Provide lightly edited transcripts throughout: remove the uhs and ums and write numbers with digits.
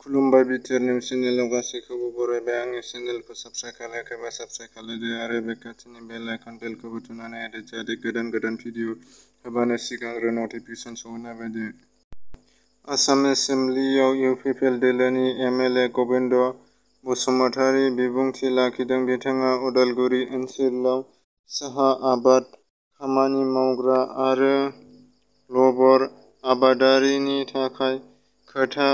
खुलुमबाय BTR news चेनेलाव गासैखौबो बरायबाय। आंनि चेनेलखौ साबस्क्राइब खालायाखैबा साबस्क्राइब खालायदो आरो बे खाथिनि बेल आइकन बेलखौबो थुनानै होदो जाहाथे गोदान भिडिअ होबानो सिगांग्रो नटिफिकेसन सौहैनाय बायदि। आसाम एसेम्बलियाव इउपिपिएल दोलोनि एमएलए गबिन्द बसुमतारी बिबुंथि लाखिदों। बिथाङा उदालगुरि ओनसोलाव साहा आबाद खामानि मावग्रा आरो लबर आबादारिनि थाखाय खोथा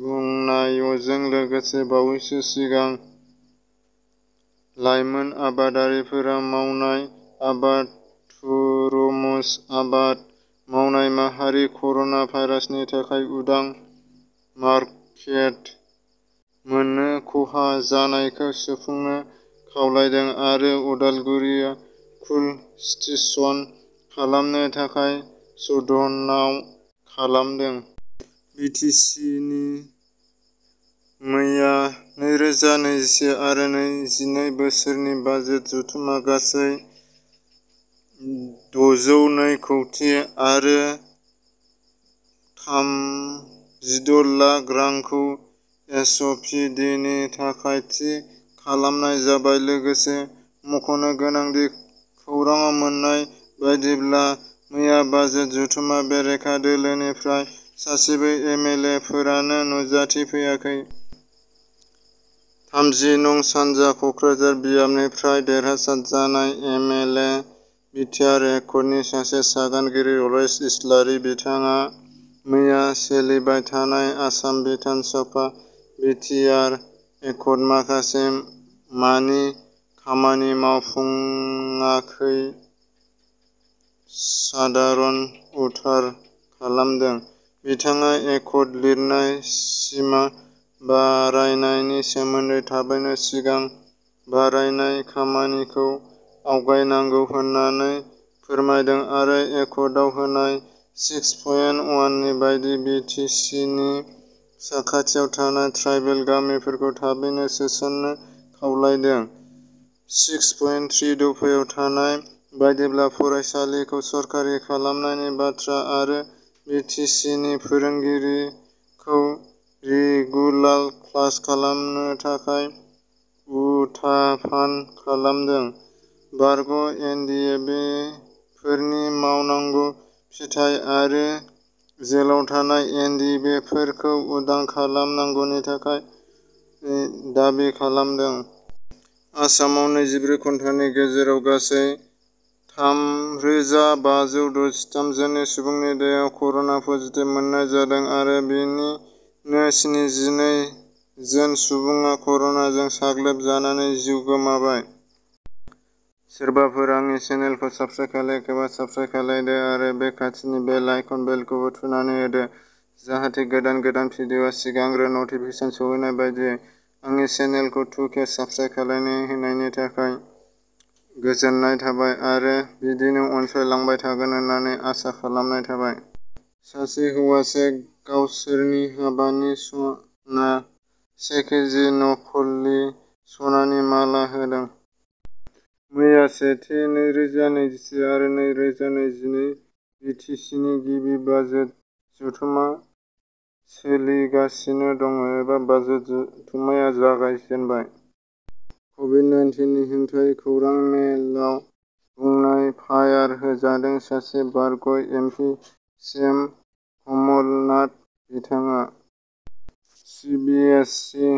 बुंनायजों लोगोसे बावैसो सिगां लाइमोन आबादारिफोरा मावनाय आबाद तुरमुज आबाद मावनाय माहारि कर'ना भाइरासनि थाखाय उदां मार्केट मोननो खहा जानायखौ सुफुंनो खावलायदों आरो उदालगुरियाव कुल स्टेशन खालामनो थाखाय सदनाव खावलायदों। बिटिसिनि मैया 2021 आरो 22 बोसोरनि बाजेट जथुम्मा गासै 602 कौटि आरो 36 लाख रांखौ एसपिडिनि थाखाय थि खालामनाय जाबाय। लोगोसे मख'नो गोनांदि खौरांआव मोन्नाय बायदिब्ला मैया बाजेट जथुम्मा बेरेखा दोलोनिफ्राय सासेबो एमएलएफोरानो नुजाथिफैयाखै। 30 नं सानजा क'क्राझार बियाबनिफ्राय देरहासार जानाय एमएलए बिटिआर एकर्डनि सासे सागानगिरि रमेश इस्लारि बिथाङा मैया सोलिबाय थानाय आसाम बिधान सभा बिटिआर एकर्ड माखासे मानि खामानि मावफुङाखै साधारन उद्धार खालामदों। बिथाङा एकर्ड लिरनाय सिमा बारायनायनि सोमोन्दै थाबैनो सिगां बारायनाय खामानिखौ आवगायनांगौ होननानै फोरमायदों आरो एकर्डआव होनाय 6.1 नि बायदि बिटिसिनि साखाथियाव थानाय ट्राइबेल गामिफोरखौ थाबैनो सोसननो खावलायदों। 6.3 दफायाव थानाय बायदिब्ला फरायसालिखौ सरकारि खालामनायनि बाथ्रा आरो बिटिसिनि फोरोंगिरिखौ रेगुलार क्लास खालामनो थाखाय उत्थाफान खालामदों। बारग' एनडिएफबिफोरनि मावनांगौ फिथाइ आरो जेलाव थानाय एनडिएफबिफोरखौ उदां खालामनांगौनि थाखाय दाबि खालामदों। आसामाव 24 घन्टानि गेजेराव गासै 3563 जन सुबुंनि देहायाव कर'ना पजिटिभ मोननाय जादों आरो बेनिनो 72 जन सुबुङा कर'नाजों साग्लोबजानानै जिउ गोमाबाय। सोरबाफोर आंनि चेनेलखौ साबस्क्राइब खालायाखैबा साबस्क्राइब खालायदो आरो बे खाथिनि बेल आइकन बेलखौबो थुनानै होदो जाहाथे गोदान भिडिअ सिगांग्रो नटिफिकेसन सौहैनाय बायदि। आंनि चेनेलखौ 2K साबस्क्राइब खालायनायनि थाखाय गोजोननाय थाबाय आरो बिदिनो अनसायलांबाय थागोन होननानै आसा खालामनाय थाबाय। सासे हौवासाया गावसोरनि हाबानि सना 1 केजि नखलि सनानि माला होदों। मैया सेथि 2021 आरो 2022 बिटिसिनि गिबि बाजेट जथुम्मा सोलिगासिनो दं एबा बाजेट जथुम्माया जागायजेनबाय। कभिड-19 नि हेंथायै खौरां मेलाव बुंनाय फ्लायार होजादों। सासे बारग' एमपि सेम कमलनाथ बिथाङा सिबिएसइ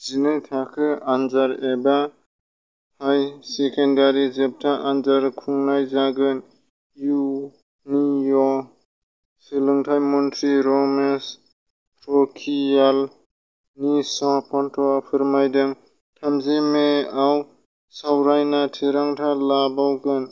12 थाखो आनजाद एबा हाइ सेकेन्डारि जोबथा आनजाद खुंनाय जागोन। इउनियन सोलोंथाइ मन्थ्रि रमेश प'खिरियाल निशंकआ फोरमायदों। 30 मेआव सावरायना थिरांथा लाबावगोन।